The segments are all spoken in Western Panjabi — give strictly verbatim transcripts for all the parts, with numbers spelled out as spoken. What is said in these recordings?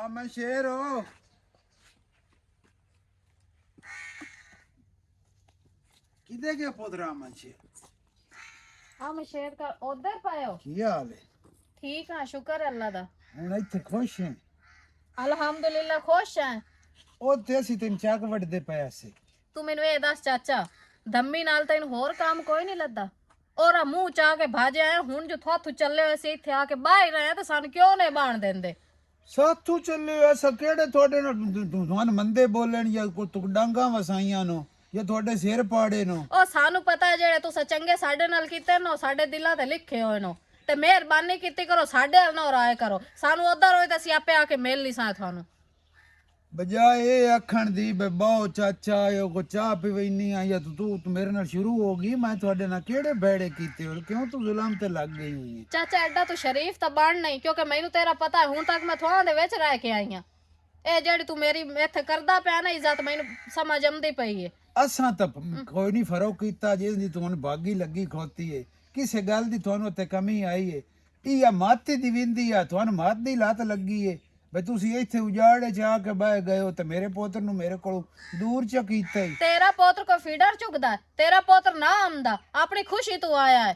آ میں شیر ہو۔ کدے گیا پوترا من شیر؟ ہاں، میں شیر کا ادھر پایا ہو۔ کی حال ہے؟ ٹھیک ہاں، شکر اللہ دا۔ ہن ایتھے خوش ہیں؟ الحمدللہ خوش ہیں۔ او تے اسی تین چاک وڈدے پے سے۔ تو مینوں اے دس چاچا، دمی نال تینوں ہور کام کوئی نہیں لدا؟ اور منہ چا کے بھاجے آئے، ہن جو تھاتھو چلے ہوئے سی، ایتھے آ کے باہر رہے تے سانوں کیوں نہیں بان دیندے؟ ساتھو چلے ہوئے سا کیڑے تھوڑے نال تھان مندے بولن یا کوئی تک ڈانگاں وسائیاں نو یا تھوڑے سر پاڑے نو؟ او سانوں پتہ ہے جڑے تساں چنگے ساڈے نال کیتے نو، ساڈے دلاں تے لکھے ہوئے نو۔ تے مہربانی کیتی کرو، ساڈے نال نہ رائے کرو۔ سانوں ادھر ہوئے تے اسی آپے آ کے مل نہیں سا تھانوں۔ بجائے اے آکھن دی بے باؤ چاچا، اے کو چاہ پیوینی آ، یا تو، تو، تو میرے نال شروع ہو گئی، میں تھوڑے نال کیڑے بیڑے کیتے اور کیوں تو ظلم تے لگ گئی ہوئی ہے؟ چاچا، ایڈا تو شریف تا بن نہیں، کیونکہ مینوں تیرا پتہ ہے، ہن تک میں تھواں دے وچ رہ کے آئی ہاں۔ اے جڑی تو میری ایتھے کردا پیا نا عزت، مینوں سمجھ آمدی پئی ہے۔ اساں تاں کوئی نہیں فرق کیتا، جس دی تانوں باغی لگی کھوتی ہے، کسے گل دی تانوں اتھے کمی آئی ہے؟ اے یا مات دی ویندی ہے، تانوں مات دی لات لگی ہے۔ بھئی تسی ایتھے اجاڑ وچ آ کے بہ گئے ہو تے میرے پوتر نوں میرے کولوں دور چا کیتا ہی۔ تیرا پوتر کوئی فیڈر چکدا ہے؟ تیرا پوتر نہ آمدا، اپنی خوشی تو آیا ہے۔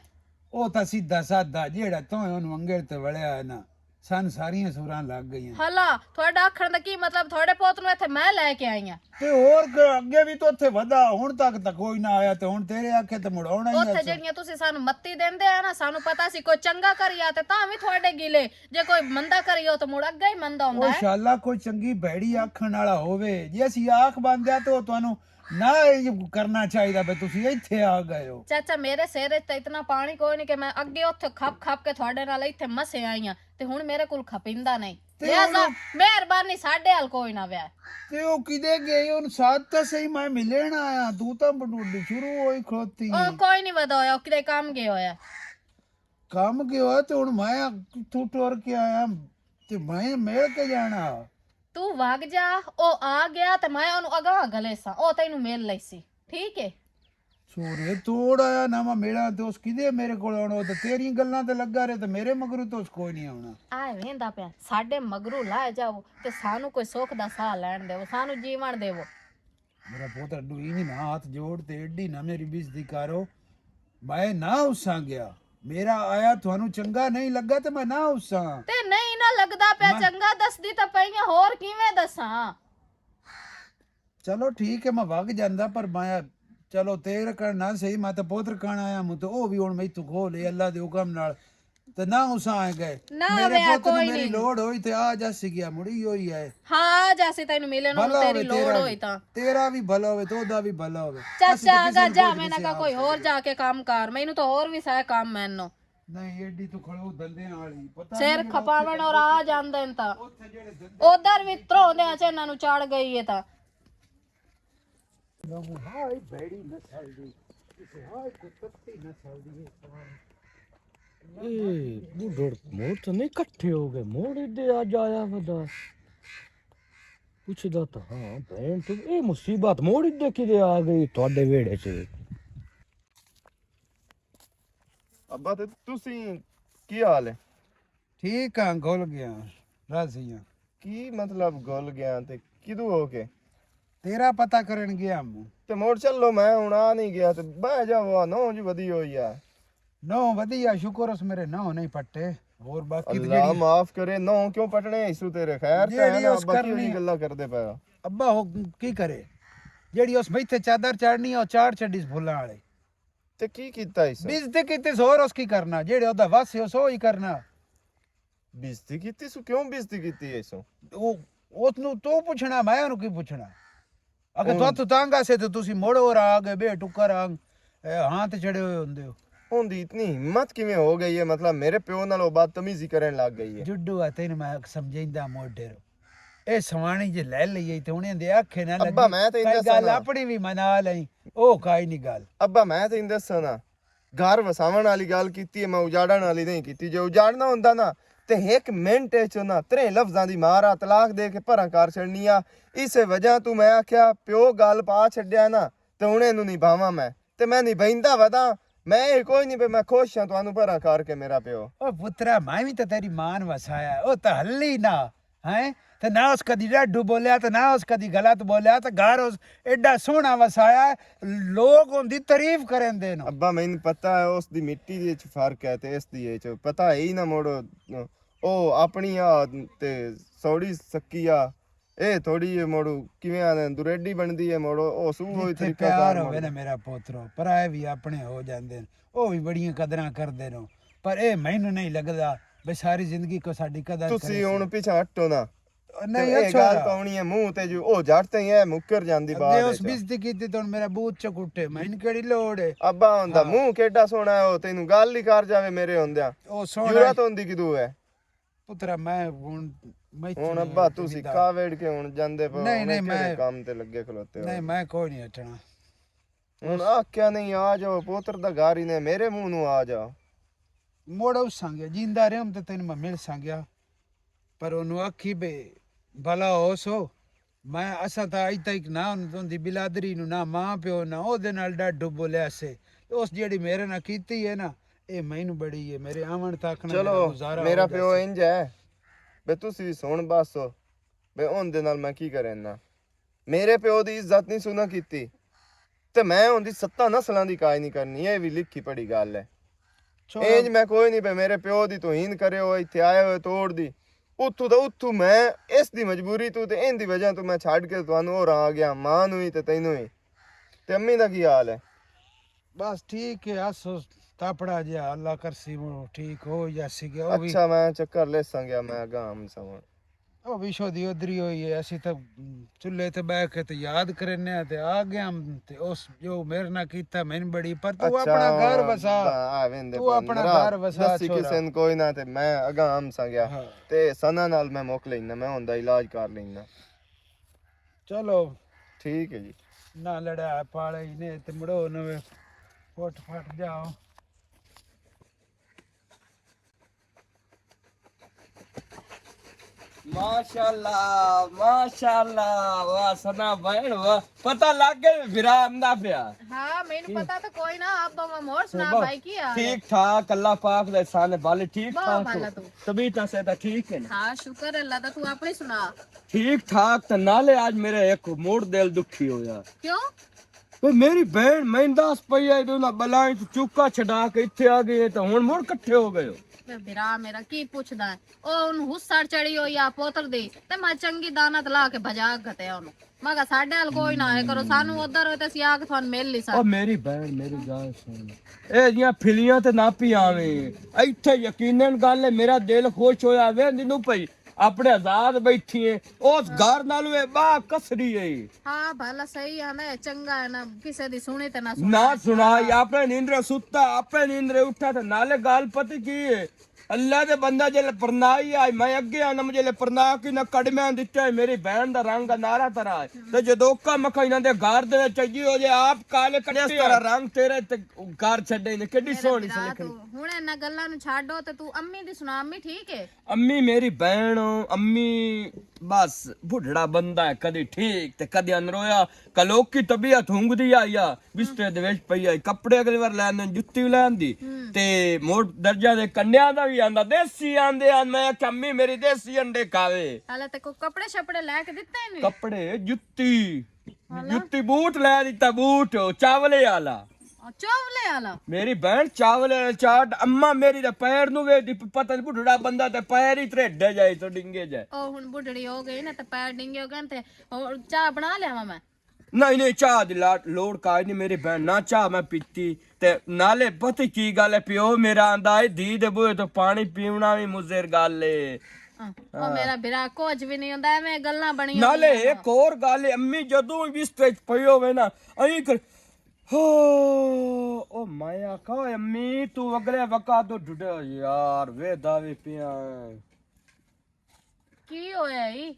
او تاں سیدھا سادہ جیڑا تو اونوں انگل تے وڑیا ہے نا، سن ساریاں سوراں لگ گئیاں۔ ہلا، تھوڑا آکھن دا کی مطلب؟ تھوڑے پوت نوں ایتھے میں لے کے آئی ہاں۔ تے ہور ک-، اگے وی تو اتھے ودا، ہن تک تاں کوئی نہ آیا تے ہن تیرے آکھے تے مڑ آونا ہی اوتھے آسا۔ جڑیاں تسی سانوں متی دیندے آ نا، سانوں پتہ سی کوئی چنگا کری آ تے تاں وی تھوڑے گیلے، جے کوئی مندا کری ہو تے مڑ اگے ہی مندا ہوندا او ہے۔ شالا کوئی چنگی بھیڑی آکھن والا ہووے، جے اسی آکھ بندے آ تے او تانوں نہ اے کرنا چاہیدا بے تسی ایتھے آ گئے ہو۔ چاچا، میرے سر وچ تے اتنا پانی کوئی نہیں کہ میں اگے اوتھے کھپ کھپ کے تھوڑے نال ایتھے مسے آئی ہاں، تے ہن میرے کول کھپیندا نہیں۔ تے لہذا ہن مہربانی ساڈے حال کوئی نہ ویا۔ تے او کدے گئے؟ ہن ساتھ تاں صحیح، میں ملن آیا، تو تاں بڈوڈی شروع ہوئی کھوتی او ہے۔ کوئی نہیں ودا ہویا، او کدے کام گئے ہویا۔ کم کیا ہویا؟ تے ہن میں کتھوں ٹر کے آیا؟ تے میں مل کے جانا۔ تو وگ جا، او آ گیا تے میں اونوں اگاں گلے سا، او تینوں مل لئی سی۔ ٹھیک ہے؟ سورے توڑ آیا نواں میڑا تے اس کدے میرے کول آنا، او تے تیری گلاں تے لگا رہے تے میرے مگروں تے اس کوئی نہیں آنا۔ آئے ویندا پیا، ساڈے مگروں لائے جاؤ تے سانوں کوئی سکھ دا ساہ لین دیو، سانوں جیون دیو۔ میرا پوتر ڈوئی نہیں نہ ہاتھ جوڑ تے ایڈی نہ میری بزتی کرو۔ میں نہ اساں گیا۔ میرا آیا تھانوں چنگا نہیں لگا تے میں نہ اساں۔ تے نہیں نہ لگدا پیا میں چنگا، دسدی تے پئی آں، ہور کیویں دساں؟ چلو ٹھیک ہے، میں وگ جاندا، پر میں، چلو تیر کر نہ صحیح، میں تے پوتر کان آیا ہوں، تے او وی ہن میں تو کھول اے اللہ دے حکم نال۔ تے نہ اساں آئے گئے۔ نہ میرے وے پوتر نوں کوئی میری نہیں۔ لوڑ ہوئی تے آ جاسی گیا، مڑی ہوئی ہے۔ ہاں، آ جاسی تینوں ملن، انہوں بھلا تیری ہوے لوڑ تیرا ہوئی بھی۔ تاں۔ تیرا بھی بھلا ہوے، تو دا بھی بھلا ہوے۔ چاچا، اسی تے کسے اگا نوں جا، کچھ میں نہ نہیں کہا کوئی سیاست ہور کرے۔ جا کے کام کر، مینوں تو ہور وی سارا کام مینوں۔ نہیں، ایڈی تو کھڑو دندے والی، پتہ سر نہیں کھپاون اور آ جاندے نے تاں۔ اوتھے جڑے دندے ادھر وی ترو دے اچ انہاں نوں چڑھ گئی ہے تاں۔ ہائے بھڑی نسل دی، ہائے کتتی نسل دی۔ اے بڈھڑ موڑ تے نہیں کٹھے ہو گئے، موڑ ادھے اج آیا ودا۔ پوچھدا تاں ہاں، بہن تو اے مصیبت موڑ ادھے کدے آ گئی تہاڈے ویڑے چ؟ ابا تے تسی کی حال ہے؟ ٹھیک ہاں، گھل گیا، راضی ہاں۔ کی مطلب گھل گیا تے کدوں ہو کے؟ تیرا پتہ کرن گیا ہم۔ تے موڑ چلو، میں ہن آ نہیں گیا تے بہ جاؤ، آ نو جی ودی ہوئی آ۔ نو ودی آ، شکر اس میرے نو نہیں پٹے۔ اور باقی تے اللہ جڑی معاف کرے، نو کیوں پٹنے؟ ایسو تیرے خیر تے ہے جیڑی نا، اس ابا کیوں کرنی نہیں گلاں کردے پے ہو؟ ابا ہو کی کرے؟ جیڑی اس میں تے چادر چڑھنی ہے، او چاڑ چڈی اس بھلاں والے۔ تے کی کیتا اس؟ بزتی کیتی، سور اس کی کرنا، جیڑے اودا وس ہے، سو ہی کرنا۔ بزتی کیتی سو؟ کیوں بزتی کیتی ہے سو؟ او، اس نو تو پوچھنا، میں انو کی پوچھنا؟ اگر تو ہن تو تنگ آسے تے تسی مڑ اور آ گئے، بے ٹکر آ، اے، ہاں تے چڑھے ہوئے ہوندے ہو۔ ہن دی اتنی ہمت کیویں ہو گئی ہے؟ مطلب، میرے پیو نال او بدتمیزی کرن لگ گئی ہے۔ جڈو آ، تینوں میں سمجھیندا موڈے رو۔ اے سوانی جے لے لئی تے انہیں دے آکھے نہ ابا، لگی۔ میں تے کئی اندر گل سنا۔ اپنی وی منا لئی۔ او کائی نہیں گل۔ ابا، میں تے اندر سنا۔ گھر وساون والی گل کیتی ہے، میں اجاڑن والی نہیں کیتی۔ جے اجاڑنا ہوندا نا، تے ہک منٹ وچ انہاں ترے لفظاں دی مار آ طلاق دے کے پراں کر چھڑنی آ۔ اسے وجہ تو میں آکھیا، پیو گل پا چھڈیا نا، تے ہن اینوں نبھاواں میں۔ تے میں نبھیندا وداں۔ میں اے کوئی نہیں پے، میں خوش ہاں تانوں پراں کر کے میرا پیو۔ او پترا، میں وی تے تیری مان وسایا، او تے ہلی نہ۔ ہیں؟ تے نہ اس کدی ڈاڈو بولیا، تے نہ اس کدی غلط بولیا، تے گھر اس ایڈا سوہنا وسایا ہے، لوگ ان دی تعریف کرن دے نو۔ ابا، مینوں پتہ ہے، اس دی مٹی دے وچ فرق ہے تے اس دی وچ پتہ ہے ہی نہ موڑو۔ او اپنی آ تے سوڑی سکی آ، اے تھوڑی اے موڑو، کیویں آنے، دوریڈی بندی ہے موڑو، او سو وہی جتھے طریقہ پیار کار ہووے موڑو۔ نا میرا پوترو، پرائے وی اپنے ہو جاندے نے، او وی بڑیاں قدراں کردے نے۔ پر اے مینوں نہیں لگدا بے ساری زندگی کو ساڈی قدر تسی کرے ہن سی۔ پیچھے ہٹو نا۔ نہیں، تے اے اچھا گل ہوا۔ پاونی ہے منہ تے جو او جٹ تے اے مکر جاندی اگے بعد اس وچ۔ بزتی کیتی تے ہن میرا بوت چ کٹے، مینوں کیڑی لوڑ ہے؟ ابا ہوندا ہاں۔ منہ کیڈا سوہنا ہے، او تینوں گل ہی کر جاوے میرے ہوندیاں۔ او سوہنا ضرورت ہے۔ ہوندی کدوں ہے؟ پترا، میں ہن، میں ہن اتنے ابا تسی زمیندار۔ کاوڑ کے ہن جاندے پے ہو، نہیں، ہن نہیں، کیڑے میں، کام تے لگے کھلوتے ہو؟ نہیں، میں کوئی نہیں ہٹنا۔ ہن آکھیا نہیں، آ جاؤ، پوتر دا گھر ہی نے، میرے منہ نو آ جا۔ موڑ اس سانگیا، جیندا رہم تے تینوں میں مل سانگیا۔ پر اونوں آکھی بے بھلا ہو سو، میں، اساں تاں اج تک نہ اون دی بلادری نو، نہ ماں پیو، نہ او دے نال ڈاڈو بولیا سے۔ تے اس جیڑی میرے نال کیتی ہے نا، اے مینوں بڑی ہے، میرے آون تک نہ چلو، میرا گزارا میرا ہو پیو جاسی۔ انج ہے، بے تسی وی سن بس، بے اون دے نال میں کی کرنا؟ میرے پیو دی عزت نہیں سنا کیتی، تے میں اون دی ستاں نسلاں دی کاج نہیں کرنی، اے وی لکھی پڑھی گل ہے۔ چھوڑا۔ انج میں کوئی نہیں پیا، میرے پیو دی توہین کرے ہوئے، اتھے آئے ہوئے توڑ دی۔ اتھوں دا اتھوں میں اس دی مجبوری تو تے ان دی وجہ تو میں چھڈ کے تانوں اور آ گیا، ماں نوں ہی تے تینوں ہی۔ تے امی دا کی حال ہے؟ بس ٹھیک ہے، اس تاپڑا جیا اللہ کرسی وہ ٹھیک ہو یا سی گیا، وہ بھی۔ اچھا، میں چکر لے سنگیا، میں گام سواں۔ او وشو دی ادری ہوئی ہے، اسی تے چولہے تے بیٹھ کے تے یاد کرنے آ تے آ گیا ہم تے اس جو میرے نال کیتا میں بڑی، پر تو اچھا، اپنا گھر ہن وسا، آ ویندے تو پن اپنا ناراض گھر وسا دسی چھوڑا۔ کسے نوں کوئی نہ تے میں اگاں ہم سا گیا ہاں۔ تے سنا نال میں مک لینا، میں ہوندا علاج کر لینا۔ چلو۔ ٹھیک ہے جی۔ نہ لڑا پاڑے ہی نے تے مڑو نویں پٹ پھٹ جاؤ۔ ماشاءاللہ، ماشاءاللہ، واہ سنا بہن واہ۔ پتہ لگ گیا بھرا آمدا پیا۔ ہاں، مینوں پتہ تو کوئی نہ، آپ بابا مور سنا بھائی کی حال ہے؟ ٹھیک ٹھاک، اللہ پاک دا احسان ہے، بالے ٹھیک ٹھاک ہو؟ طبیعت سے تو ٹھیک ہے نا؟ ہاں، شکر اللہ دا، تو اپنی سنا۔ ٹھیک ٹھاک، تے نالے آج میرا ایک موڑ دل دکھی ہویا۔ کیوں؟ اوہ میری بہن، میں دس پئی آئی دے انہاں بلائیں تو چکا چھڈا کے اتھے آ گئے ہیں، تو ہن مڑ کٹھے ہو گئے ہو۔ اے بھرا میرا کی پوچھدا ہے؟ او انہوں ہسڑ چڑھی ہوئی آ پوتر دی، تے میں چنگی دانت لا کے بھجا گھتے انہوں۔ میں کہا ساڈے ال کوئی نہ آئے کرو، سانو ادھر ہوئے تے اسی آ کے تھان مل نہیں او سکتے۔ میری بہن، میری گل سن۔ اے جیاں پھلیاں تے نہ پی آویں۔ ایتھے یقیناً گل ہے، میرا دل خوش ہویا وے، جنوں پئی۔ اپنے آزاد بیٹھی ہے، اس گھر نالوں اے باہ کسری ہے۔ ہاں، بھلا صحیح ہے نا، چنگا ہے نا، کسے دی سنی تے نہ سنا۔ نہ سنا، اپنے نیندرے ستا، اپنے نیندرے اٹھا تے نالے گل پتی کی ہے۔ اللہ دے بندہ جلے پرنائی آئی، میں اگے آنا، مجھے لے پرنا کی نہ کڑمیاں دتا ہے، میری بہن دا رنگ نارا ترا ہے۔ تے جدوں کا مکا انہاں دے گھر دے وچ چجی ہو جائے، آپ کالے کڑے اس طرح رنگ تیرے تے گھر چھڈے نے، کڈی سوہنی سلکھنی۔ ہن انہاں گلاں نوں چھڈو تے تو امی دی سنا، امی ٹھیک ہے؟ امی میری بہن، امی بس بڈھڑا بندہ ہے، کدی ٹھیک تے کدی انرویا۔ کلوکی طبیعت ہونگدی آئی آ، بسترے دے وچ پئی آئی، کپڑے اگلی وار لین دین، جتی لین دی۔ تے موڑ درجہ دے کنڈیاں دا وی آندا، دیسی آندے آن۔ میں آکھیا، "امی میری دیسی انڈے کھاوے۔" حالا تے کو کپڑے شپڑے لے کے دتے نے؟ کپڑے، جتی، جتی بوٹ لے دتا، بوٹ، چاولے آلا۔ آ، چاولے آلا؟ میری بہن چاولے آلا چاٹ، اماں میری دے پیر نو وے دی پتہ نہیں بڈھڑا بندہ تے پیر ہی تریڈے جائے تو ڈنگے جائے۔ او ہن بڈھڑی ہو گئی نا تے پیر ڈنگے ہو گئے تے او چاہ بنا لیا میں۔ نہیں، نہیں، چاہ دی لا-، لوڑ کاج نہیں میری بہن، نہ چاہ میں پیتی۔ تے نالے پتہ کی گل ہے، پیو میرا آندا ہے، دھی دے بوئے تو پانی پیونا بھی مضر گل ہے۔ ہاں، او میرا بھرا کچھ بھی نہیں ہوندا، ایویں گلاں بنیاں نالے ہوندیاں ایک نے۔ اور گل ہے، امی جدوں بسترے چ پئی ہوے نا، ایں کر، ہو، او میں آکھا، "اوئے امی، تو اگلے وقت تو ڈڈے یار، وے دعوے پیاں۔" کی ہویا ای؟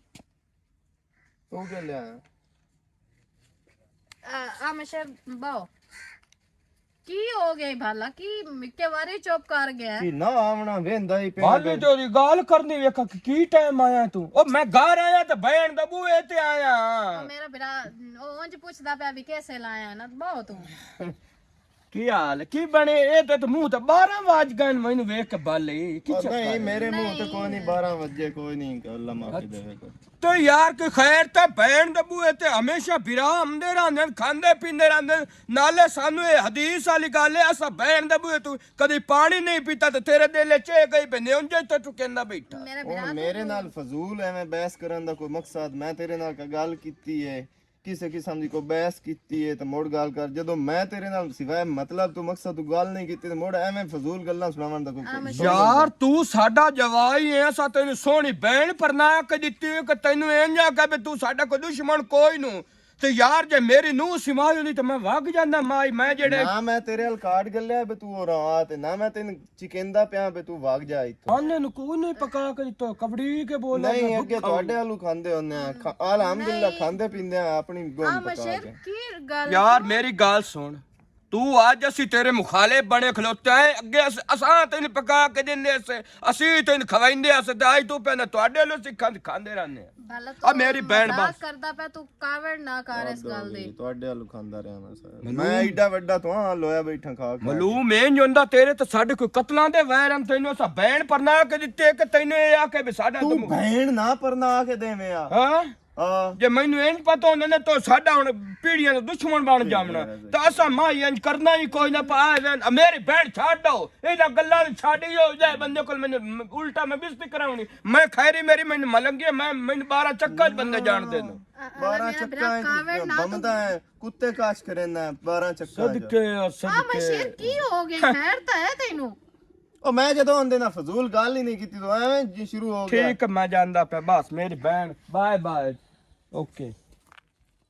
تو کیا لیا ہے؟ آ، آ میں شاید باؤ۔ کی ہو گئی بھالا؟ کی مکے واری چپ کر گیا ہے؟ کی نہ آونا ویندا ہی پیا بھالی گیا۔ تیری گال کرنی ویکھا کہ کی ٹائم آیا تو؟ او میں گھر آیا تے بہن دے بوئے تے آیا۔ او میرا بھرا، او اونج پوچھدا پیا بھی کیسے لایا نا باؤ تو؟ کی حال کی بنے؟ اے تے منہ تے بارہ واج گئے، مینوں ویکھ کے بل اے کی چکر اے؟ میرے منہ تے کوئی نہیں، بارہ وجے کوئی نہیں، اللہ معافی دے۔ تے یار، کوئی خیر تے بہن دے بوئے تے ہمیشہ بھرا آمدے رہندے نے، کھاندے پیندے رہندے نے۔ نالے سانو اے حدیث والی گل اے، اساں بہن دے بوئے تو کدی پانی نہیں پیتا، تے تیرے دل وچ اے گئی بنے اونجے تے ٹکیندا بیٹھا۔ میرا او برا تو میرے نال فضول ایویں بحث کرن دا کوئی مقصد؟ میں تیرے نال کوئی گل کیتی ہے؟ کسے قسم دی کوئی بحث کیتی ہے تے مڑ گل کر۔ جدوں میں تیرے نال سوائے مطلب تو مقصد تو گل نہیں کیتی تے مڑ ایویں فضول گلاں سناون دا کوئی آ، میں کوئی یار، تو ساڈا جوائی ہے، اساں تینوں سوہنی بہن پرنا کے دتی ہے کہ تینوں انج آکھیا بھی تو ساڈا کوئی دشمن کوئی نو۔ تے یار، جے میری نوح سمائی ہوندی تے میں وگ جاندا مائی، میں جڑے نہ میں تیرے ال کارڈ گلیا ہے بھی تو ہو رہا تے نہ میں تینوں چکیندا پیا بھی تو وگ جا اتھوں۔ آنے نو کوئی نہیں پکا کے تو کبڑی کے بول نہیں، اگے تواڈے آلو کھاندے ہوندے آ۔ کھا-، الحمدللہ نہیں۔ کھاندے پیندے آ اپنی گون آ پکا مشیر کے۔ کی گل یار، میری گل سن۔ تو اج اسی تیرے مخالف بنے کھلوتے ہیں، اگے اس-، اساں تین پکا کے دیندے سے، اسی تین کھوائندے سے، تے اج تو پہلے تواڈے آلو سکھاں کھاندے رہنے ہیں۔ بھلا آ تو میری بہن مذاق بس۔ کردا پیا، تو کاوڑ نہ کر اس گل دی۔ تواڈے آلو کھاندا رہیا میں سارا۔ ملوم۔ میں ایڈا وڈا تو ہاں لویا بیٹھا کھا کھا کے۔ ملوم اے نہیں ہوندا، تیرے تے ساڈے کوئی قتلاں دے وائر ہن، تینوں اساں بین پر نہ کے دتے کہ تینوں اے آ کے بھی ساڈا تو تو بین نہ پر نہ آ کے دیویں آ۔ ہاں؟ ہاں۔ جے مینوں انج پتہ ہوندا نا تو ساڈا ہن پیڑھیاں دا دشمن بن جاونا۔ تے اساں ماں انج کرنا ہی کوئی نہ پا۔ میری بین چھڈ دو، انہاں گلاں نوں چھڈ ہی ہو جائے بندے کول، مینوں الٹا میں بزتی کراونی۔ میں خیری میری، مینوں ملنگی ہے، میں، مینوں بارہ چکا چ بندے جان دے نو۔ بارہ چکا ہے، بمدا ہے، کتے کاش کرنا ہے، بارہ چکا ہے۔ صدقے آ، صدقے۔ مشیر کی ہو گئی؟ خیر تے ہے تینوں؟ او میں جدوں آندے نا فضول گل ہی نہیں کیتی، تو ایویں جی شروع ہو گیا۔ ٹھیک، میں جاندا پیا، بس میری بہن، بائے بائے۔ اوکے۔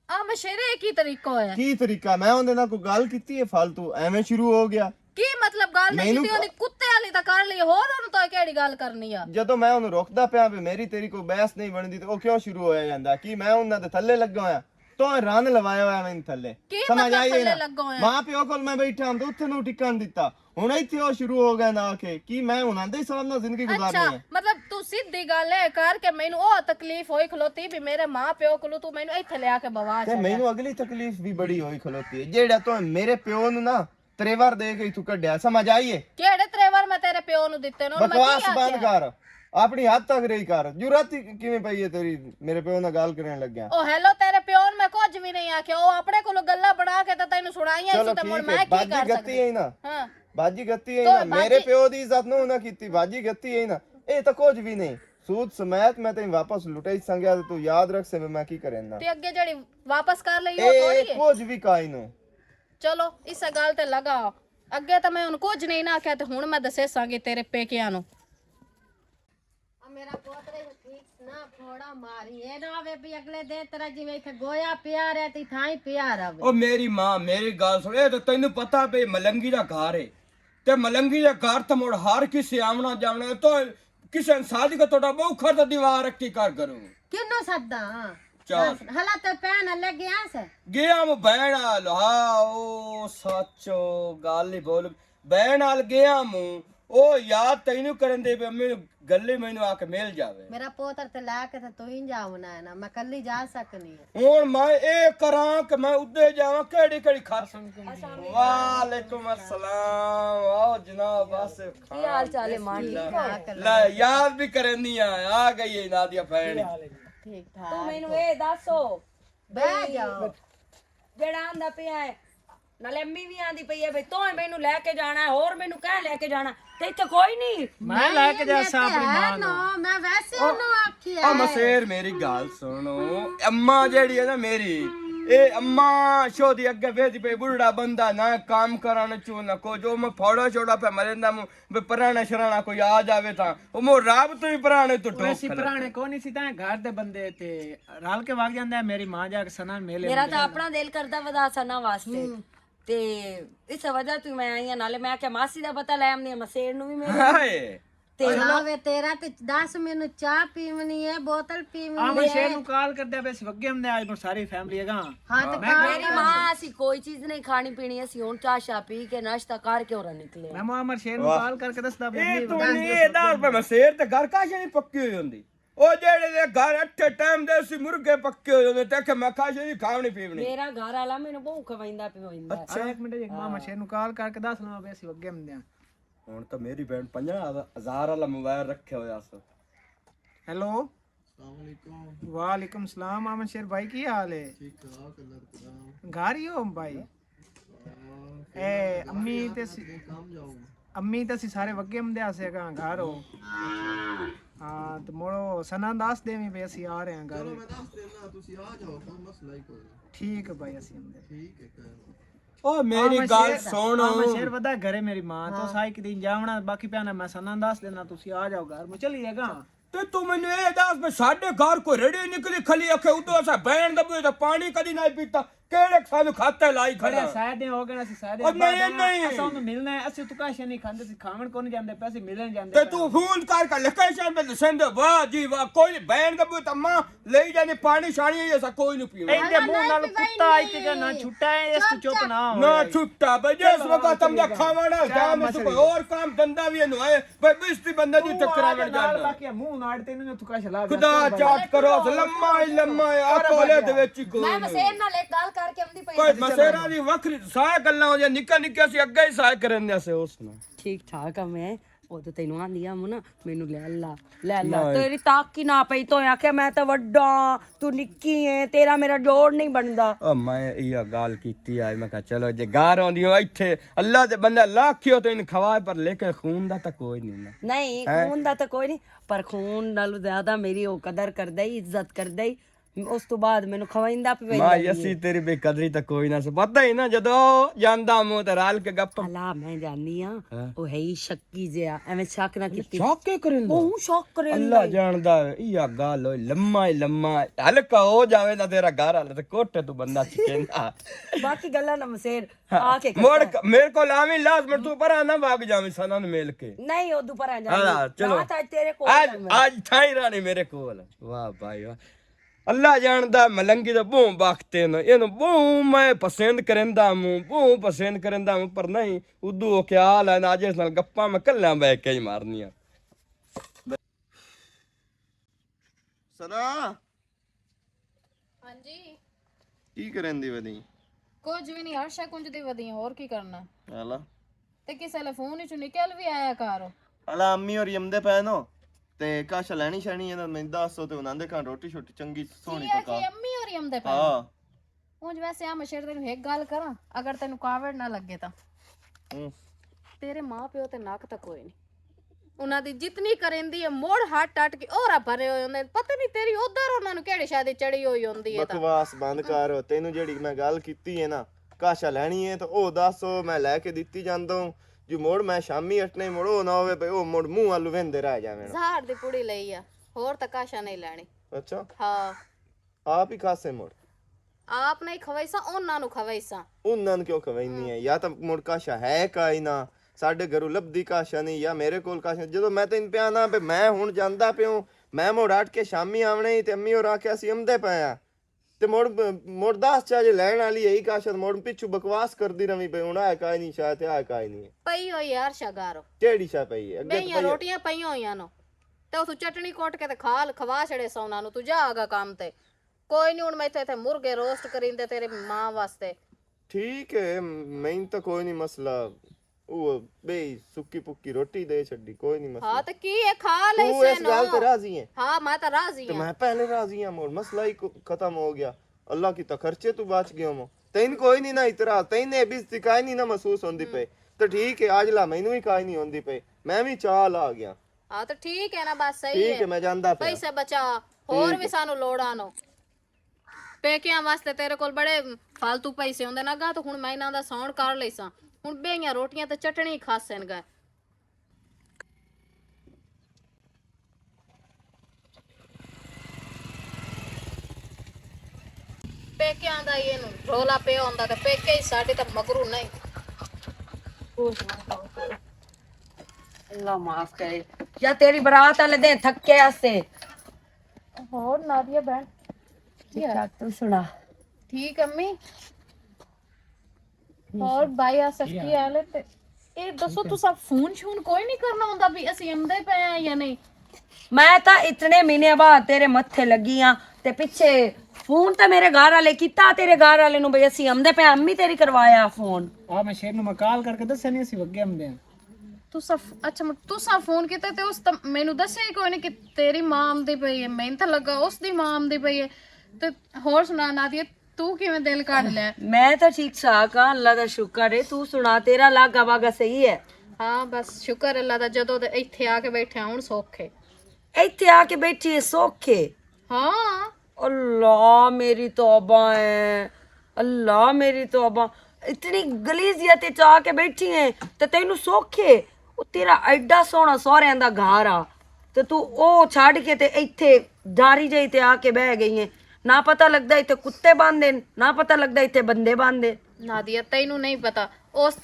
آ مشیرے کی طریقہ ہویا؟ کی طریقہ؟ میں اوندے نال کوئی گل کیتی ہے فالتو؟ ایویں شروع ہو گیا۔ کی مطلب گل نہیں مینوں کیتی؟ اوندی کتے والی تاں کر لئی، ہور اونوں تو کیڑی گل کرنی آ؟ جدوں میں اونوں روکدا پیا بھی میری تیری کوئی بحث نہیں بندی، تے او کیوں شروع ہویا جاندا؟ کی میں انہاں دے تھلے لگا ہویا؟ تو رن لوایا ہویا میں تھلے۔ کی سمجھ مطلب آئی ہے تھلے نا؟ لگا ہویا؟ ماں پیو کول میں بیٹھا ہوں تے اتھے نوں ٹکن دتا۔ ہن ایتھے او شروع ہو گیا نا کہ کی میں انہاں دے حساب نال زندگی گزارنی اچھا، ہے؟ مطلب تو سیدھی گل ہے کر کے مینوں او تکلیف ہوئی کھلوتی بھی میرے ماں پیو کولوں تو مینوں ایتھے لے آ کے بوا تے چھڈیا۔ مینوں اگلی تکلیف بھی بڑی ہوئی کھلوتی ہے، جیڑا تو میرے پیو نوں نا تریوار دے کے اتھوں کڈیا، سمجھ آئی ہے؟ کیڑے تریوار میں تیرے پیو نوں دتے نے؟ ہن میں بکواس کی بند آکھیا؟ کر، اپنی حد تک رہی کر۔ جرات ہی کیویں پئی ہے تیری میرے پیو نال گل کرن لگیا؟ او ہیلو، تیرے پیو نوں میں کچھ بھی نہیں آکھیا، او اپنے کولوں گلاں بنا کے تے تینوں سنائیاں چلو سی تے مڑ ٹھیک ہے، میں کی باجی کر گتی سکدی؟ ہے نا۔ ہاں۔ باجی گتی ہے تو نا، میرے باجی پیو دی عزت نو نہ کیتی، باجی گتی ہے نا۔ اے تے کچھ بھی نہیں۔ سود سمیت میں تیں واپس لٹائی سنگیا تے تو یاد رکھ سے میں کی کرنا۔ تے اگے جڑی واپس کر لئی، او اے تھوڑی ہے۔ کچھ بھی کائی نو۔ چلو، اس گل تے لگا۔ اگے تے میں ہن کچھ نہیں نہ آکھیا تے ہن میں دسے سانگے تیرے پیکیاں نو۔ آ میرا پوتر ہے، ٹھیک نہ پھوڑا ماری۔ اے نہ ہوے بھی اگلے دن تیرا جیویں ایتھے گویا پیا رہے تے تھائی پیا رہے۔ او میری ماں، میری گل سن، اے تے تینوں پتہ پئی ملنگی دا گھر ہے۔ تے ملنگی دا گھر تے مڑ ہر کسے آونا جاونا ہے۔ تو کسے انسان دی کو تہاڈا بہو کھڑ تے دیوار رکھی کر کرو۔ کینوں سدا؟ چار۔ بس، ہلا تے پین لگیا سے۔ گیا میں بہن آل، ہاں، او سچ، او گل ہی بول۔ بہن آل گیا موں، او یاد تینوں کرن دے پے، مینوں گلی مینوں آ کے مل جاوے۔ میرا پوتر تے لا کے تے تو ہی جاونا ہے نا، میں کلی جا سکنی ہوں۔ ہن میں اے کراں کہ میں ادے جاواں، کیڑی کیڑی کھا سکدی؟ وعلیکم السلام، آؤ جناب، بس۔ کی حال چال ہے ماں، ٹھیک ہو؟ لے، یاد بھی کرنی آ، آ گئی ہے نادیہ بہن۔ ٹھیک ٹھاک۔ تو مینوں اے دسو، بہ جاؤ۔ جڑا آندا پیا ہے، نالے امی وی آندی پئی ہے بھئی، تو مینوں لے کے جانا ہے، ہور مینوں کہہ لے کے جانا؟ تے اتھے کوئی نہیں۔ میں لے کے جا سا اپنی ماں نوں۔ میں ویسے انہوں آکھیا او ہے۔ مسیر، میری گل سنو، اماں جیڑی ہے نا میری، اے اماں شو دی اگے ویدی پئی، بڑھڑا بندہ، نہ کام کرن چوں، نہ کچھ، او میں پھوڑا چھوڑا پہ مریندا موں، وے پرانا شرانا کوئی آ جاوے تاں او مو رب تو ہی پرانے تو ٹوک اسی کھلے۔ پرانے کونی سی تاں گھر دے بندے تے رل کے وگ جاندا ہے۔ میری ماں جا کے سنا میلے میرا تاں اپنا دل کردا ودا سنا واسطے۔ تے اس وجہ تو میں آئی ہاں، نالے میں آکھیا ماسی دا پتہ لے آمنی آں، مسیر نوں وی میرے۔ ہائے۔ تے لاوے تیرا تے دس مینوں چاہ پیونی ہے، بوتل پیونی ہے۔ آ میں شیر نوں کال کردیا پیا سی، وگے ہم نے آج ساری فیملی ہے گا۔ ہاں، تے میں کال میری کر۔ ماں اسی کوئی چیز نہیں کھانی پینی، اسی ہن چاہ شاہ پی کے ناشتہ کر کے اور نکلے۔ میں ماں امر شیر نوں واہ۔ کال کر کے دسدا پیا اے امی تو وگے۔ نہیں، اے دس روپے میں سیر تے گھر کا شے پکی ہوئی ہوندی۔ او جیڑے دے گھر اٹھے ٹائم دے سی مرغے پکے ہوئے ہوندے تے کہ میں کھاشے دی کھاونی پیونی۔ میرا گھر والا مینوں بہوں کھوائندا پیوندا ہے۔ اچھا۔ ایک منٹ، ایک ماما شیر نوں کال کر کے دس لواں، وی اسی وگے ہم دیاں۔ ہن تاں میری بہن پنجاہ ہزار والا موبائل رکھے ہویا سو۔ ہیلو۔ السلام علیکم۔ وعلیکم السلام، ماما شیر بھائی، کی حال ہے؟ ٹھیک ٹھاک، اللہ کا کرم۔ گھر ہی ہو بھائی؟ اے، امی تے سی، امی تے سی سارے وگے ہم دے آسے گا گھر ہو۔ ہاں، تے موڑو سنا دس دے میں بھی اسی آ رہے ہیں گھر۔ چلو، میں دس دینا، تسی آ جاؤ، کوئی مسئلہ ہی کوئی نہیں۔ ٹھیک ہے بھائی، اسی ہم دے۔ ٹھیک ہے، کوئی بات نہیں۔ او میری گل سن۔ ماما شیر ودا گھرے میری ماں تو سائی کدی جاونا، باقی پیانا میں سنا دس دینا، تسی آ جاؤ گھر، میں چلی جائے گا۔ تے تو مینوں اے دس، میں ساڈے گھر کوئی ریڑی نکلی کھلی اکھے، ادھر اسا بہن دے بوئے تے پانی کدی نہ پیتا، کیڑے سانو کھاتے لائی کھڑا۔ ساڈے ہو گئے، اسی ساڈے او نہیں، نہیں۔ اساں نوں ملنا ہے، اسی تو کاشے نہیں کھاندے، اسی کھاون کون جاندے پے، اسی ملن جاندے تے پے۔ تو فون کر کے لوکیشن پہ دسن دے، واہ جی واہ، کوئی بہن دے بوئے تے ماں لئی جانے پانی شانی، ایسا کوئی نہیں پینا۔ اے دے منہ نال کتا آئی تے جا نہ چھٹا ہے، اس تو چپ نہ ہو۔ نہ چھٹا بھائی، جس وقت تم دا کھاونا جام اس کوئی اور کام دندا بھی نوائے۔ بھائی، بستی بندے دی ٹکراون جاندا۔ باقی منہ ناڑ تے انہاں نے تھکا شلا دیا۔ خدا چاٹ کرو، لمما ہی لمما ہے، آ کالے دے وچ ہی کوئی میں نہیں۔ مسیر نال ایک گل کر کے آندی پئی کوئی ہاں۔ مسیرا دی وکھری ساہ گلاں ہوندیاں، نکا نکا سی اگے ہی ساہ کرن دے سے اس نال۔ ٹھیک ٹھاک آ میں، او تے تینوں آندی آ منا، مینوں لے اللہ، لے اللہ، نہیں۔ تیری تاک کی نہ پئی تو آکھیا میں تے وڈا، تو نکی ہے، تیرا میرا جوڑ نہیں بندا۔ او میں ایہا گل کیتی آئی، میں کہا چلو جے گھر آندی ہو ایتھے، اللہ دے بندہ لاکھیو تو ان کھوائے، پر لیکن خون دا تاں کوئی نہیں نا۔ نہیں، ہیں؟ خون دا تاں کوئی نہیں، پر خون نالوں زیادہ میری او قدر کردا ہی، عزت کردا ہی۔ اس تو بعد مینوں کھوائندا پی ویندا ماں ہی یسی ہے۔ تیری بے قدری تاں کوئی نہ سے پتہ ہی نا، جدوں جاندا مو تے رال کے گپ۔ اللہ میں جاننی ہاں، ہاں۔ او ہے ہی شکی جیا، ایویں شک نہ کیتی۔ شک کے کریندا؟ او شک کریندا اللہ ہے۔ جاندا ہے، ایہا گل ہوئی، لمما ہی لمما ہے۔ ہلکا ہو جاوے نا تیرا گھر والا تے کوٹے تو بندہ چکیندا۔ باقی گلاں نہ مسیر، ہاں۔ آ کے مڑ کرتا ہے۔ ک-، میرے کول آویں لازمن، تو پرا نہ بھاگ جاویں سنا نوں مل کے۔ نہیں، او دو پرا جاویں۔ ہاں، چلو۔ رات اج تیرے کول آج، آویں۔ اج تھائی رانی میرے کول۔ واہ بھائی واہ۔ اللہ جاندا ملنگی دا بہوں بخت ہے نا، اینو بہوں میں پسند کریندا ہوں، بہوں پسند کریندا ہوں، پر نہیں، ادو او خیال ہے نا، جس نال گپاں میں کلیاں بہ کے ہی مارنیاں۔ سنا، ہاں جی۔ کی کرن دی ودی؟ کچھ بھی نہیں، عرشا کنج دی ودی، اور کی کرنا؟ ہالا۔ تے کسے لے فون وچوں نکل بھی آیا کر۔ ہالا، امی اور یمدے پے نو، تے کاشا لینی شینی ہے نا، میں دس سو تے انہاں دے کھان روٹی شوٹی چنگی سوہنی پکا۔ امی اور یمدے پے؟ ہاں۔ اونج ویسے آ مشیر تینوں ایک گل کراں، اگر تینوں کاوڑ نہ لگے تاں۔ ہوں۔ تیرے ماں پیو تے نک تک کوئی نہیں۔ انہاں دی جتنی کریندی ہے، مڑ ہٹ ہٹ کے اور بھرے ہوئے ہوندے۔ پتہ نہیں تیری ادھر انہاں نوں کیڑی شے دی چڑھی ہوئی ہوندی ہے تاں۔ بکواس بند کر، تینوں جیڑی میں گل کیتی ہے نا، کاشا لینی ہے تے او دس، او میں لے کے دتی جاندا ہوں۔ جو مڑ میں شامی اٹھنے مڑ او نہ ہوئے پے، او مڑ منہ آلو ویندے رہ جاویں۔ زہر دی پڑی لئی آ، ہور تاں کاشا نہیں لینی۔ اچھا۔ ہاں۔ آپ ہی کھاسے مڑ۔ آپ نہیں کھوائیساں، انہاں نوں کھوائیساں۔ انہاں نوں کیوں کھوائنی ہے؟ یا تاں مڑ کاشا ہے کائے نہ، ساڈے گھروں لبدی کاشا نہیں، یا میرے کول کاشا۔ جدوں میں تین پیا نہ پے، میں ہن جاندا پیوں، میں مڑ اٹھ کے شامی آونے ہی تے امی اور آکھیا سی امدے پے آ۔ تے مڑ، مڑ دس چا جے لین والی ہے کاشا، مڑ پچھو بکواس کردی رہی پے، ہن آ کائے نہیں، شاید آ کائے نہیں ہے۔ پئی ہوئی یار شگارو۔ کیڑی شا پئی ہے؟ اگے تے بئیاں پئی ہے۔ روٹیاں پئیاں ہوئیاں نو۔ تے اتھوں چٹنی کوٹ کے تے کھا ل-، کھوا چھڑے سا انہاں نوں، تو جا آگا کام تے۔ کوئی نہیں، ہن میں اتھے، اتھے مرغے روسٹ کریندے تیرے ماں واسطے۔ ٹھیک ہے، میں تو کوئی نہیں مسئلہ۔ او بے سکی پکی روٹی دے چھڈی، کوئی نہیں مسئلہ۔ ہاں، تے کی ہے، کھا لے تو اس گل تے راضی ہے؟ ہاں، میں تو راضی ہاں۔ میں پہلے راضی ہاں، مور مسئلہ ہی کو-، ختم ہو گیا۔ اللہ کی تو خرچے تو بچ گیا ہوں۔ تین کوئی نہیں نہ اعتراض، تین اے بزتی کائے نہیں نہ محسوس ہوندی پے۔ تو ٹھیک ہے، آج لا مینوں ہی کائے نہیں ہوندی پے۔ میں بھی چال آ گیا۔ ہاں، تو ٹھیک ہے نا، بس صحیح ٹھیک ہے۔ ہے، میں جاندا پیا۔ پیسے بچا، ہور ٹھیک بھی ہے۔ سانوں لوڑاں نو۔ پیکیاں واسطے تیرے کول بڑے فالتو پیسے ہوندے نا گا، تو ہن میں انہاں دا ساؤنڈ کر لیساں۔ ہن بیاں روٹیاں تے چٹنی کھاسن گا۔ پیکیاں دا یہ نو رولا پیا ہوندا تے پیکے ہی ساڈے تے مگرو نہیں۔ اللہ معاف کرے۔ یا تیری برات والے دن تھکے آسے۔ ہور نادیہ بہن؟ ٹھیک ٹھاک، تو سنا؟ ٹھیک امی۔ ہور بھائی آ سکی آلے تے اے دسو، تساں فون شون کوئی نہیں کرنا ہوندا بھی اسی امدے پے آں یا نہیں؟ میں تاں اتنے مہینے بعد تیرے متھے لگی آں۔ تے پچھے فون تاں میرے گھر والے کیتا، تیرے گھر والے نوں بھئی اسی آمدے پے، امی تیری کروایا فون۔ آ میں شیر نوں میں کال کر کے دسیا نہیں، اسی وگے آمدے ہیں۔ تساں ف-، اچھا، م-، تساں فون کیتا تے اس تاں مینوں دسیا ہی کوئی نہیں کہ تیری ماں آمدی پئی ہے، میں تاں لگا اس دی ماں آمدی پئی ہے۔ تے ہور سنا نادیہ، تو کیویں دل کڈ لے؟ میں تاں ٹھیک ٹھاک ہاں، اللہ دا شکر ہے۔ تو سنا، تیرا لاگا واگا صحیح ہے؟ ہاں، بس شکر اللہ دا، جدوں دے ایتھے آ کے بیٹھے ہاں، ہن سوکھ ہے۔ ایتھے آ کے بیٹھی ہے، سوکھ ہے؟ ہاں۔ اللہ میری توبہ ہے، اللہ میری توبہ، اتنی گلیزیت چ آ کے بیٹھی ہے تے تینوں سوکھ ہے؟ او تیرا ایڈا سوہنا سوہریاں دا گھر آ، تے تو او چھڈ کے تے ایتھے ڈاری جائی تے آ کے بہ گئی ہے۔ نہ پتہ لگدا ایتھے کتے بند ہیں، نہ پتہ لگدا ایتھے بندے بند ہیں۔ نادیہ، تینوں نہیں پتہ، اس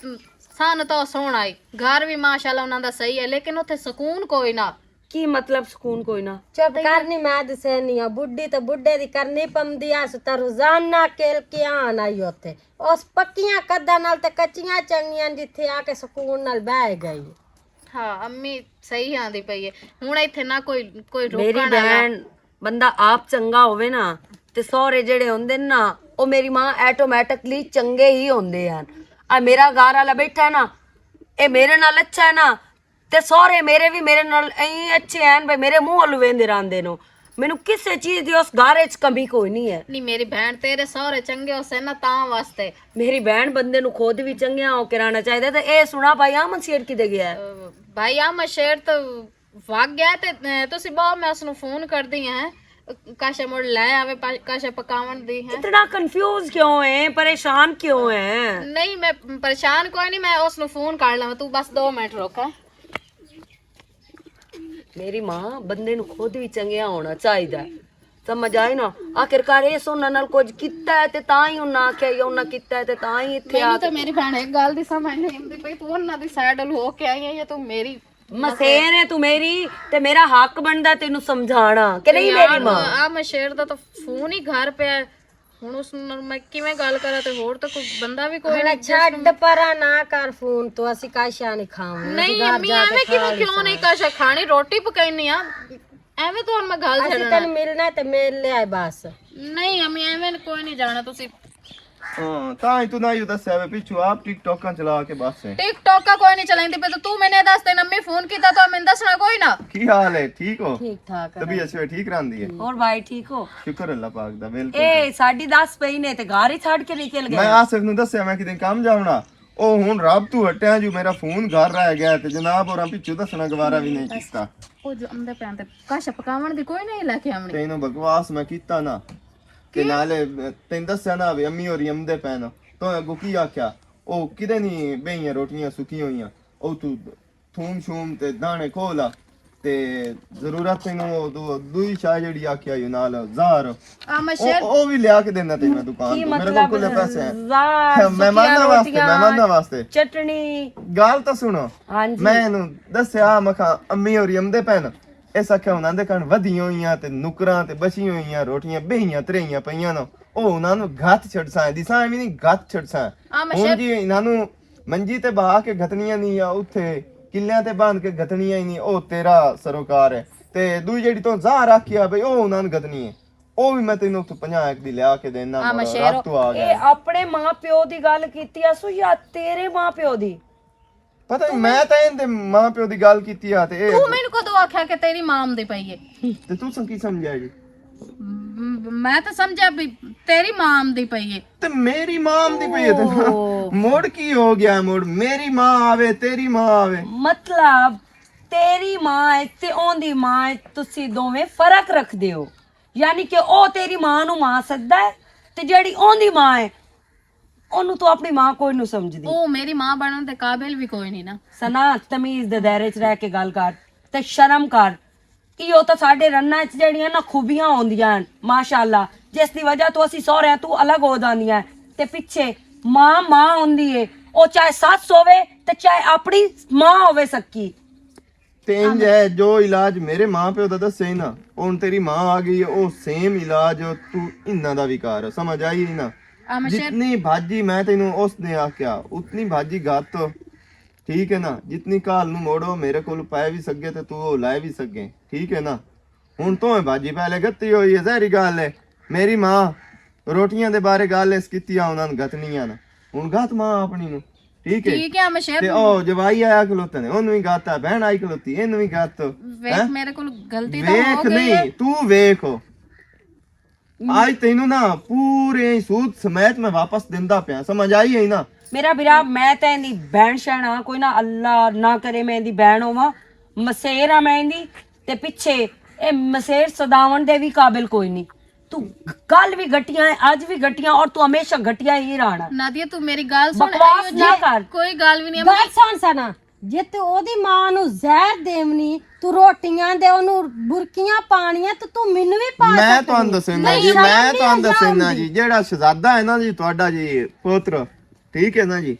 سن تو سوہنا ہے، گھر بھی ماشاءاللہ انہاں دا صحیح ہے، لیکن اوتھے سکون کوئی نہ۔ کی مطلب سکون کوئی نہ؟ چپ کر، نہیں میں دسے نہیں آ، بڈھی تے بڈھے دی کرنی پمدی آ، سو تے روزانہ کل کے آن آئی اوتھے۔ اس پکیاں قداں نال تے کچیاں چنگیاں جتھے آ کے سکون نال بہ گئی۔ ہاں، امی صحیح آندی پئی ہے۔ ہن ایتھے نہ کوئی، کوئی میری روکن والا۔ بہن، بندہ آپ چنگا ہووے نا، تے سہرے جڑے ہوندے نا، او میری ماں آٹومیٹکلی چنگے ہی ہوندے ہن۔ آ میرا گھر والا بیٹھا ہے نا، اے میرے نال اچھا ہے نا، تے سہرے میرے بھی میرے نال ایں اچھے ہیں بھائی، میرے منہ ول ویندے راندے نو۔ مینوں کسے چیز دی اس گھر وچ کمی کوئی نہیں ہے۔ نہیں، میری بہن، تیرے سہرے چنگے ہو سے نا، تاں واسطے۔ میری بہن، بندے نو خود بھی چنگیا ہو کے رہنا چاہیدا۔ تے اے سنا، بھائی احمد شیر کدے گیا ہے؟ بھائی احمد شیر تو وگ گیا تے، اے، تسی باؤ، میں اس نو فون کر دی ہیں۔ کاشا مڑ لے آوے، پا-، کاشا پکاون دی ہیں۔ اتنا کنفیوز کیوں ہے؟ پریشان کیوں ہے؟ نہیں، میں پریشان کوئی نہیں، میں اس نو فون کر لواں، تو بس دو منٹ روک۔ میری ماں، بندے نو خود بھی چنگیا ہونا چاہیدا ہے۔ سمجھ آئی نا؟ آخر کار اس انہاں نال کچھ کیتا ہے تے تاں ہی انہاں آکھیا، یا انہاں کیتا ہے تے تاں ہی اتھے آ مینوں تے کے میری بہن ایک گل دی سمجھ نہیں آندی پئی، تو انہاں دی سائیڈ ول ہو کے آئی ہے یا تو میری مسیر ہے تو میری، تے میرا حق بندا تینوں سمجھانا کہ نہیں میری ماں؟ آ میں شیر دا تو فون ہی گھر پیا ہے۔ ہن اس نال میں کیویں گل کراں تے ہور تے کوئی بندا بھی کوئی ہن نہیں جس چھڈ نوں پرا نہ کر فون تو، اسی کاشا نہیں کھاونی، اسی نہیں، گھر امی، جا کے ایویں کیویں کھا کیوں نہیں ساں۔ کاشا کھانی، روٹی پکائنی آ، ایویں تو ہن میں گل اسی چھڈنا۔ تینوں ملنا تے مل لیا ہے بس۔ نہیں امی، ایویں کوئی نہیں جانا تسی۔ ہاں، تاں ہی تو نہ یو دسیا وے، پچھو آپ ٹک ٹاکاں چلا کے بس ہے۔ ٹک ٹاکاں کوئی نہیں چلائندی پئی، تو تو میں نے دس دن امی فون کیتا تو میں دسنا کوئی نہ۔ کی حال ہے؟ ٹھیک ہو؟ ٹھیک ٹھاک ہے۔ طبیعت شبیعت ٹھیک رہندی ہے؟ اور بھائی ٹھیک ہو؟ شکر اللہ پاک دا، بالکل اے ٹھیک۔ ساڈی دس پئی نے تے گھر ہی چھڈ کے نکل گئے۔ میں آصف نو دسیا میں کدے کم جاونا، او ہن رب تو ہٹیا جو میرا فون گھر رہ گیا تے جناب ہوراں پچھو دسنا گوارا بھی نہیں کیتا۔ او جو امدے پین تے کاشا پکاون دی کوئی نہیں لے کے آونی۔ تینوں بکواس میں کیتا نا۔ تے نالے تین دسیا نا بھی امی ہوری امدے پین۔ تو اگو کی آکھیا؟ او کدے نہیں بہیاں روٹیاں سکیاں ہوئیاں۔ او تو تھوم شوم تے دانے کھولا۔ تے ضرورت تینوں او دو-، دوئی شاہ جڑی آکھیا یو نال زہر۔ آ میں او، شیر او بھی لیا کے دینا تینوں دکان کی تو۔ میرے کول مطلب کھلے پیسے ہیں۔ زہر، مہماناں سکیاں واسطے، روٹیاں، مہماناں واسطے۔ چٹنی۔ گل تو سنو۔ ہاں جی۔ میں اینوں دسیا، مکھا امی ہوری امدے پین۔ اس آکھیا انہاں دے کن ودھیاں ہوئیاں تے نکراں تے بچیاں ہوئیاں روٹیاں بہیاں تریاں پئیاں نو۔ او انہاں نوں گھت چھڑساں، دساں ایویں نہیں گھت چھڑساں۔ آ میں ہن شیر جی انہاں نوں منجی تے بہا کے گھتنیاں نہیں یا اتھے کلیاں تے باندھ کے گھتنیاں ہی نہیں، او تیرا سروکار ہے۔ تے دوئی جیڑی تو زہر آکھیا بھئی او انہاں نوں گھتنی ہے۔ او بھی میں تینوں اتھوں پنجاہ ایک دی لیا کے دینا، آ میں مڑ شیر رات تو آ اے گیا۔ اپنے ماں پیو دی گل کیتی اسو یا تیرے ماں پیو دی؟ پتہ نہیں، میں تاں ایندے ماں پیو دی گل کیتی آ تے اے تو مینوں کدوں آکھیا کہ تیری ماں آمدی پئی ہے؟ تے تساں کی سمجھیا جی؟ م-، میں تاں سمجھیا بھی تیری ماں آمدی پئی ہے۔ تے میری ماں آمدی پئی ہے تے او۔ مڑ کی ہو گیا؟ مڑ میری ماں آوے، تیری ماں آوے۔ مطلب، تیری ماں ہے تے اوندی ماں ہے، تسی دوویں فرق رکھ دیو۔ یعنی کہ او تیری ماں نو ماں سددا ہے تے جیڑی اوندی ماں ہے، اونوں تو اپنی ماں کوئی نو سمجھدی۔ او میری ماں بنن دے قابل بھی کوئی نہیں نا۔ سنا، تمیز دے دائرے چ رہ کے گل کر تے شرم کر۔ ایہو تاں ساڈے رناں وچ جیڑیاں نا خوبیاں ہوندیاں ہن، ماشاءاللہ، جس دی وجہ تو اسی سہریاں تو الگ ہو جاندیاں ہن۔ تے پچھے ماں ماں ہوندی ہے، او چاہے سس ہووے تے چاہے اپنی ماں ہووے سکی۔ تے انج ہے، جو علاج میرے ماں پیو دا دسے ہی نا، ہن تیری ماں آ گئی ہے، او سیم علاج تو انہاں دا وی کر، سمجھ آئی نا؟ آ، میں شیر جتنی بھاجی میں تینوں اس نے آکھیا، اتنی بھاجی گھت، ٹھیک ہے نا؟ جتنی گھال نوں موڑو، میرے کول پائے وی سگے تے تو او لائے وی سگے۔ ٹھیک ہے نا؟ ہن تو میں باجی پہلے گتی ہوئی ہے، ظاہری گل ہے۔ میری ماں روٹیاں دے بارے گل اس کیتی آ، انہاں نے گتنیاں نا۔ ہن گت ماں اپنی نو، ٹھیک ہے؟ ٹھیک ہے، میں شیر تے او جوائی آیا کھلوتے نے، اونوں ہی گت آ، بہن آئی کھلوتی، اینوں ہی گت۔ ویکھ، ہیں؟ میرے کول غلطی تو ہو ویکھ گئی نہیں، ہے۔ تو ویکھ ہو۔ آج تینوں نا پورے سود سمیت میں واپس دیندا پیا، سمجھ آئی ہے نا؟ میرا برا، میں تے ایندی بہن شہن ہاں، کوئی نہ، اللہ نہ کرے میں ایندی بہن ہوواں، مسیر ہاں میں ایندی۔ تے پچھے اے مسیر صداون دے بھی قابل کوئی نہیں۔ تو کل بھی گھٹیاں ہے، اج بھی گھٹیاں، اور تو ہمیشہ گھٹیا ہی رہنا۔ نادیہ، تو میری گل سن، بکواس ایو نہ جی کر۔ کوئی گل بھی نہیں، گل سن سنا۔ جے تے اودی ماں نو زہر دیونی، تو روٹیاں دے اونوں برکیاں پانیاں، تو تو مینوں وی پا میں سکدی تانوں ہے۔ دسنا نہیں، جی، شرم میں نہیں تانوں آ دسنا جاندی؟ جی، جیڑا شہزادہ ہے نا جی، تہاڈا جی پوتر، ٹھیک ہے نا جی،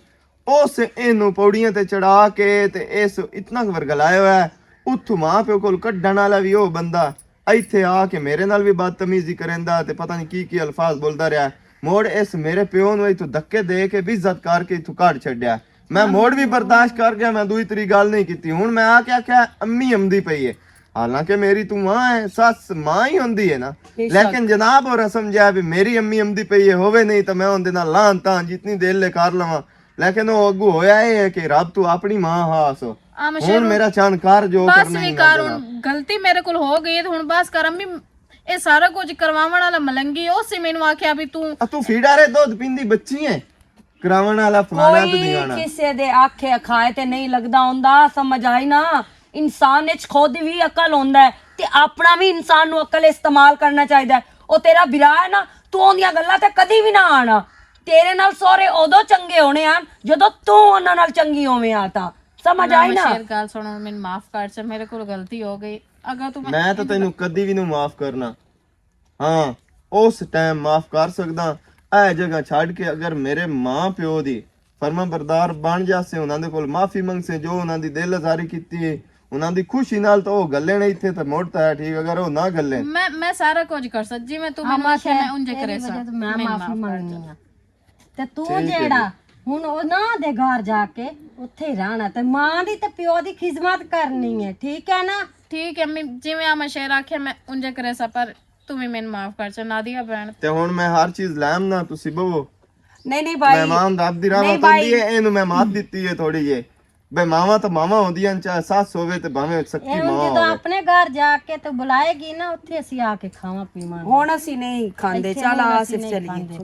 اس اینوں پوڑیاں تے چڑھا کے تے اس اتنا کور گلایا ہوا ہے، اتھوں ماں پیو کول کڈن والا وی او بندہ، ایتھے آ کے میرے نال وی بدتمیزی کریندا تے پتہ نہیں کی کی الفاظ بولدا رہیا۔ موڑ اس میرے پیو نوں ایتھوں دھکے دے کے بے عزت کر کے ایتھوں کڈ چھڈیا۔ میں موڑ وی برداشت کر گیا، میں دوئی تری گل نہیں کیتی۔ ہن میں آ کے آکھیا، امی امدی پئی ہے، حالانکہ میری تو ماں ہے، سس ماں ہی ہوندی ہے نا۔ لیکن جناب اور سمجھا بھی میری امی امدی پئی ہے، ہووے نہیں تو میں اوندے نال لان تان جتنی دل لے کر لواں۔ لیکن او اگو ہویا اے ہے کہ رب تو اپنی ماں ہا سو۔ ہن میرا چان کر جو بس کرنا وی ہی کر۔ ہن غلطی میرے کول ہو گئی ہے، ہن بس کر امی، اے سارا کچھ کرواون والا ملنگی او سی مینوں آکھیا بھی تو آ تو فیڈا رے دودھ پیندی بچی ہے، کراون والا فلانا تے کوئی دیوانا۔ کسے دے آکھے اکھائے تے نہیں لگدا ہوندا، سمجھ آئی نا؟ انسان وچ خود وی عقل ہوندا ہے تے اپنا وی انسان نوں عقل استعمال کرنا چاہیدا ہے۔ او تیرا برا ہے نا، تو اوندیاں گلاں تے کدی وی نہ آنا۔ تیرے نال سورے اودوں چنگے ہونے ہن جدوں تو انہاں نال چنگی ہوویں آ تاں۔ سمجھ آئی نا؟ شیر گل سنو، مین معاف کر چا، میرے کول غلطی ہو گئی۔ اگر تو میں میں تو تینوں کدی وی نہ معاف کرنا۔ ہاں، اس ٹائم معاف کر سکدا۔ اے جگہ چھڈ کے اگر میرے ماں پیو دی فرما بردار بن جاسے، انہاں دے کول معافی منگسے، جو انہاں دی دل آزاری کیتی ہے، انہاں دی خوشی نال تو او گلے نہیں تھے تے موڑ تا ہے ٹھیک، اگر او نہ گلے۔ میں میں سارا کچھ کر سک، جی میں تو مینوں آکھیا میں انج کرے سا۔ میں معافی منگنی آ۔ تے تو جیڑا ہن انہاں دے گھر جا کے اتھے ہی رہنا تے ماں دی تے پیو دی خدمت کرنی ہے، ٹھیک ہے نا؟ ٹھیک ہے امی، جی میں آ میں شیر آکھیا میں انج کرے سا، پر تو بھی مین معاف کر چا نادیہ بہن۔ تے ہن میں ہر چیز لیم نا، تسی بہو۔ نہیں نہیں بھائی، مہمان رب دی رحمت ہوندی ہے، اینوں میں معاف دتی ہے تھوڑی جے۔ بے ماواں تو ماواں ہوندیاں، چاہے سس ہووے تے بھاویں سکی ماں ہووے۔ اپنے گھر جا کے تے بلائے گی نا، اتھے اسی آ کے کھاواں پیواں۔ ہن اسی نہیں کھاندے، چل آ صرف چلیے۔